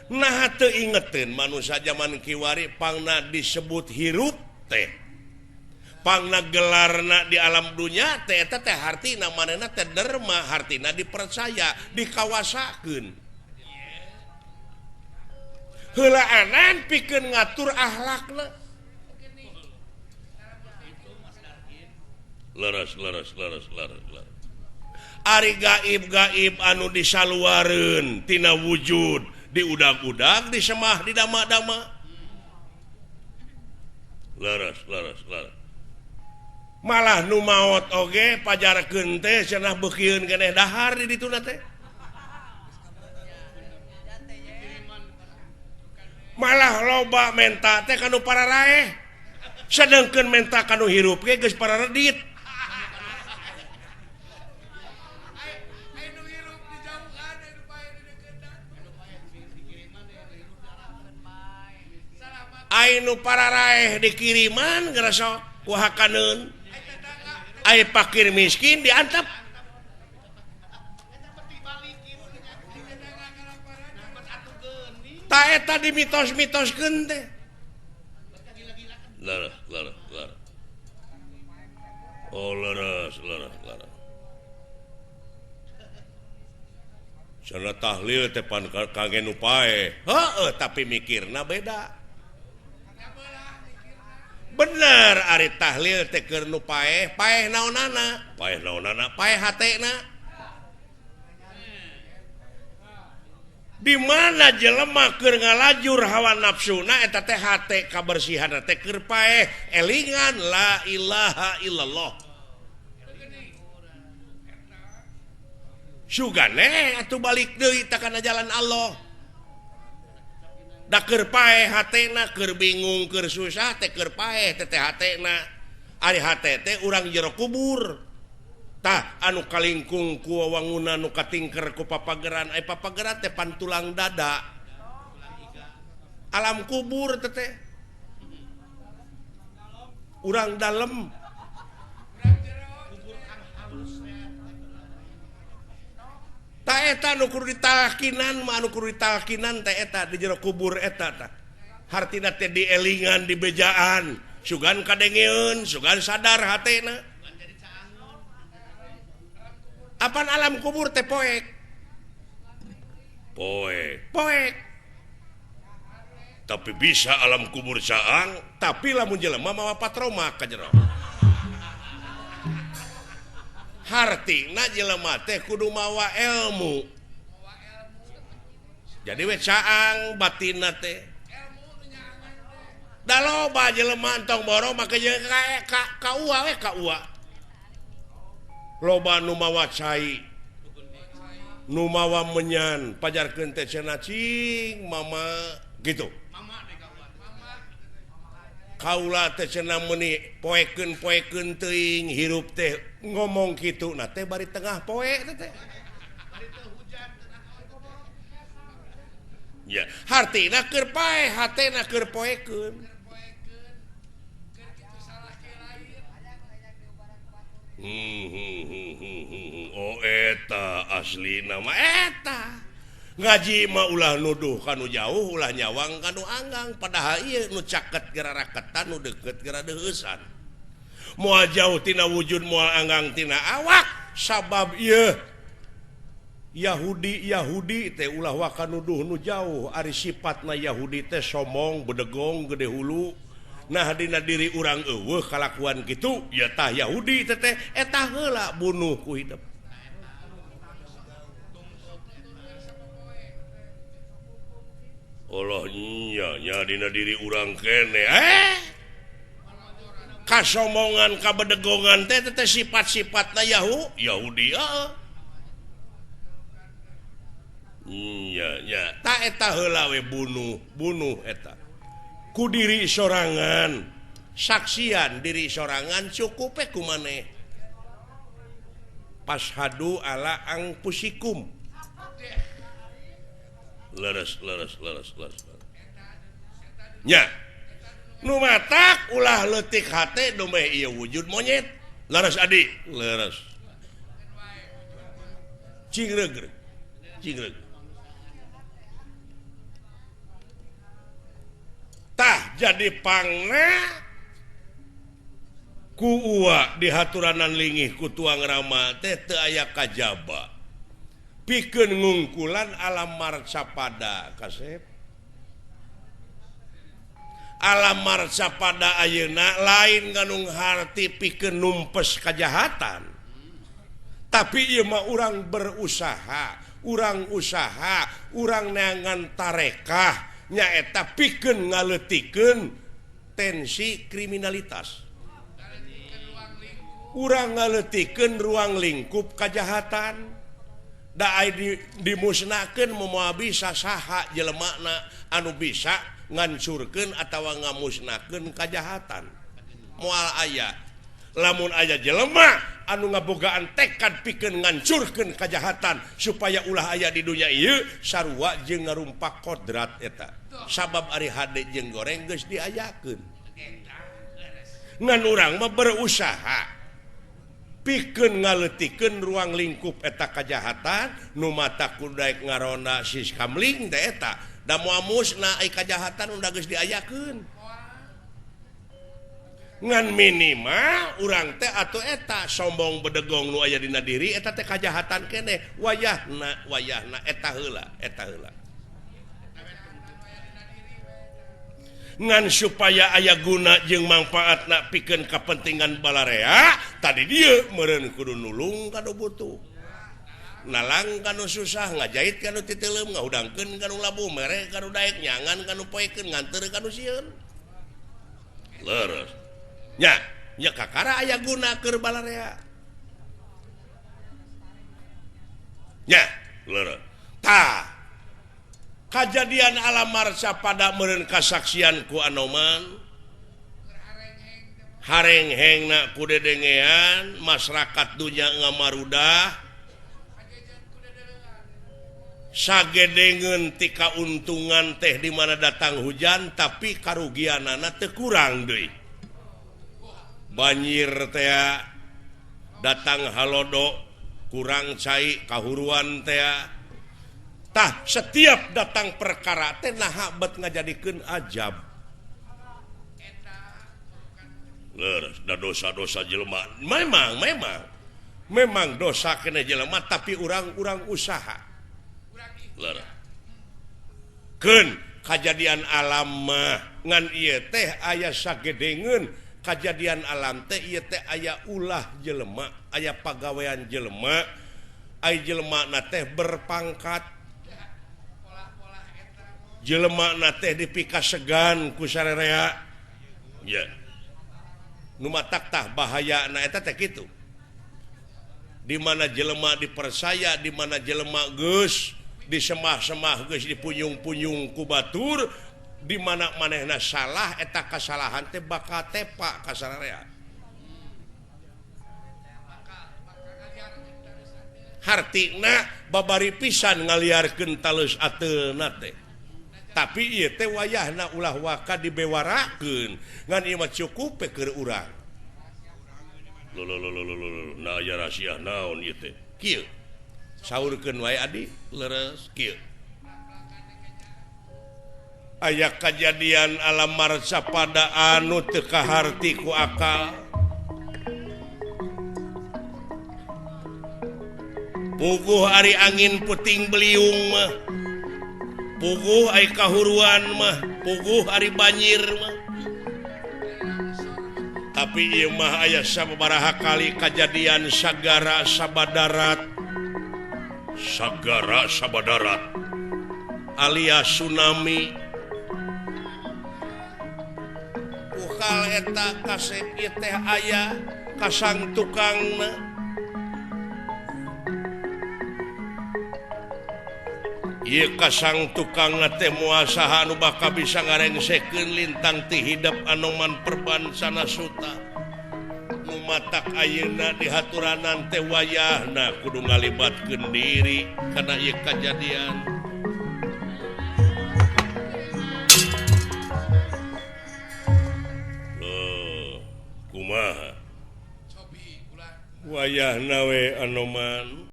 Nah teu ingeteun manusia zaman kiwari pangna disebut hirup teh. Pangna gelarna di alam dunya teh eta teh hartina manehna teh derma, hartina dipercaya, dikawasakeun. Heulaanan pikeun ngatur akhlakna. Leres leres leres leres leres. Ari gaib-gaib anu disaluareun tina wujud diudag-udag disemah didama-dama. Leres leres leres. Malah nu maot oge pajarkeun teh cenah beukieun keneh dahar di dituna teh. Malah loba menta teh kanu pararaeh. Sedengkeun menta kanu hirup ge geus pararedit. Ainu pararaeh dikiriman ngerasa kuhakaneun. Ai pakir miskin diantep. Ta eta dimitos-mitoskeun teh. Leres leres leres. Oh leres leres leres. Cenah tahlil teh pan kangge nu paeh. Heueuh tapi mikirna beda. Bener ari tahlil teh keur nu paeh, paeh naonana? Paeh naonana? Paeh hatena. Di mana jelema keur ngalajur hawa nafsuna eta teh hate kabersihanna teh keur paeh, elingan la ilaha illallah. Sugane atuh balik deui ta kana jalan Allah. Da keur paeh hatena, keur bingung, keur susah teh keur paeh teh teh hatena. Ari hate teh urang jero kubur. Tah anu kalingkung ku wangunan nu katingker ku papageran, ai papageran teh pan tulang dada. Alam kubur teh teh. Urang dalem. Ta eta nu kudu ditalkinan mah anu kudu ditalkinan teh eta di jero kubur eta tah. Hartina teh dielingan dibejaan, sugan kadengeun, sugan sadar hatena. Apan alam kubur teh poek. Poek, poek. Tapi bisa alam kubur caang, tapi lamun jelema mawa patroma ka jero. Hartina jelema teh kudu mawa ilmu. Jadi we caang batinna teh. Da loba jelema entong borong make jeung ka ua we ka ua. Loba nu mawa cai, nu mawa menyan, pajarkeun teh cenah cing mama gitu. Kaula teh cenah meuni poekeun-poekeun teuing hirup teh ngomong kitu na teh bari tengah poe teh teh. Ya, hartina keur paeh, hatena keur poekeun. Oh eta asli nama eta. Ngaji mah ulah nuduh kanu jauh, ulah nyawang kanu anggang, padahal ieu nu caket geura raketan, nu deukeut geura deuheusan. Moal jauh tina wujud, moal anggang tina awak, sabab ieu Yahudi Yahudi teh ulah waka nuduh nu jauh, ari sifatna Yahudi teh somong, bedegong, gede hulu. Nah dina diri urang eueuh kalakuan kitu, ya tah Yahudi teh teh eta heula bunuh ku hidup. Allah nya nya dina diri urang kene kasomongan kabedegongan teh teh sifat-sifatna Yahudi heeh. Nya nya ta eta heula we bunuh bunuh eta. Ku diri sorangan, saksian diri sorangan cukup we ku maneh. Pashadu ala angpusikum. Leres leres leres leres. Nya. Nu matak ulah leutik hate dumeh ieu wujud monyet. Leres adi, leres. Cingreug, cingreug. jadi pangna ku uwa di haturanan lingih ku tuang rama teh teu aya kajaba pikeun ngungkulan alam marcapada kasep alam marcapada ayeuna lain nganung harti pikeun numpes kajahatan tapi ieu mah urang berusaha urang usaha urang neangan tarekah nyaeta pikeun ngaleutikeun tensi kriminalitas urang ngaleutikeun ruang lingkup kajahatan da dimusnahkeun moal bisa saha jelemana anu bisa ngancurkeun atawa ngamusnahkeun kajahatan moal aya lamun aya jelema anu ngabogaan tekad pikeun ngancurkeun kajahatan supaya ulah aya di dunya ieu sarua jeung ngarumpak kodrat eta sabab ari hade jeung goreng geus diayakeun ngan urang mah berusaha pikeun ngaleutikeun ruang lingkup eta kajahatan nu mata kudu daek ngaronda siskamling teh eta da moal musna ai kajahatan udah geus diayakeun ngan minimal urang teh atuh eta sombong bedegong nu aya dina diri eta teh kajahatan keneh wayahna wayahna eta heula eta heula ngan supaya aya guna jeung mangfaatna pikeun kapentingan balarea tadi dieu meureun kudu nulung ka nu butuh nalang ka nu susah ngajahit ka nu titeuleum ngahudangkeun ka nu labuh mere ka nu daek nyangan ka nu poekeun nganteur ka nu sieun leres nya nya kakara aya guna keur balarea nya leres tah kajadian alam marcapada meureun kasaksian ku Anoman harenghengna ku dedengean masyarakat dunya ngamarudah sagedengeun ti kauntungan teh di mana datang hujan tapi karugianana teu kurang deui banjir teh datang halodo kurang cai kahuruan teh tah setiap datang perkara teh naha bet ngajadikeun ajab leres da dosa-dosa jelema memang memang memang dosa kena jelema tapi urang-urang usaha leres keun kajadian alam mah ngan ieu teh aya sagedengeun kajadian alam teh ieu teh aya ulah jelema aya pagawean jelema ai jelema na teh berpangkat jelema na teh dipikasegan ku sarerea ya nu matak tah bahayana eta teh kitu di mana jelema dipercaya di mana jelema geus disemah-semah geus dipunyung-punyung ku batur di mana manehna salah eta kasalahan teh bakal tepak ka sarerea hartina babari pisan ngaliarkeun taleus ateuna teh tapi ieu teh wayahna ulah waka dibewarakeun ngan ieu mah cukup keur urang lho lho lho lho nah aya rahasia naon ieu teh kieu saurkeun wae adi leres kieu aya kajadian alam marcapada anu teu kaharti ku akal puguh ari angin puting beliung mah puguh ai kahuruan mah puguh ari banjir mah tapi ieu mah aya sababaraha kali kajadian sagara sabadarat sagara sabadarat alias tsunami ukal eta kasep ieu teh aya kasang tukangna ieu kasang tukangna teh moal saha anu bakal bisa ngarengsekeun lintang ti hidep Anoman Perbansana Suta nu matak ayeuna dihaturanan teh wayahna kudu ngalibatkeun diri kana ieu kajadian loh kumaha wayahna we Anoman.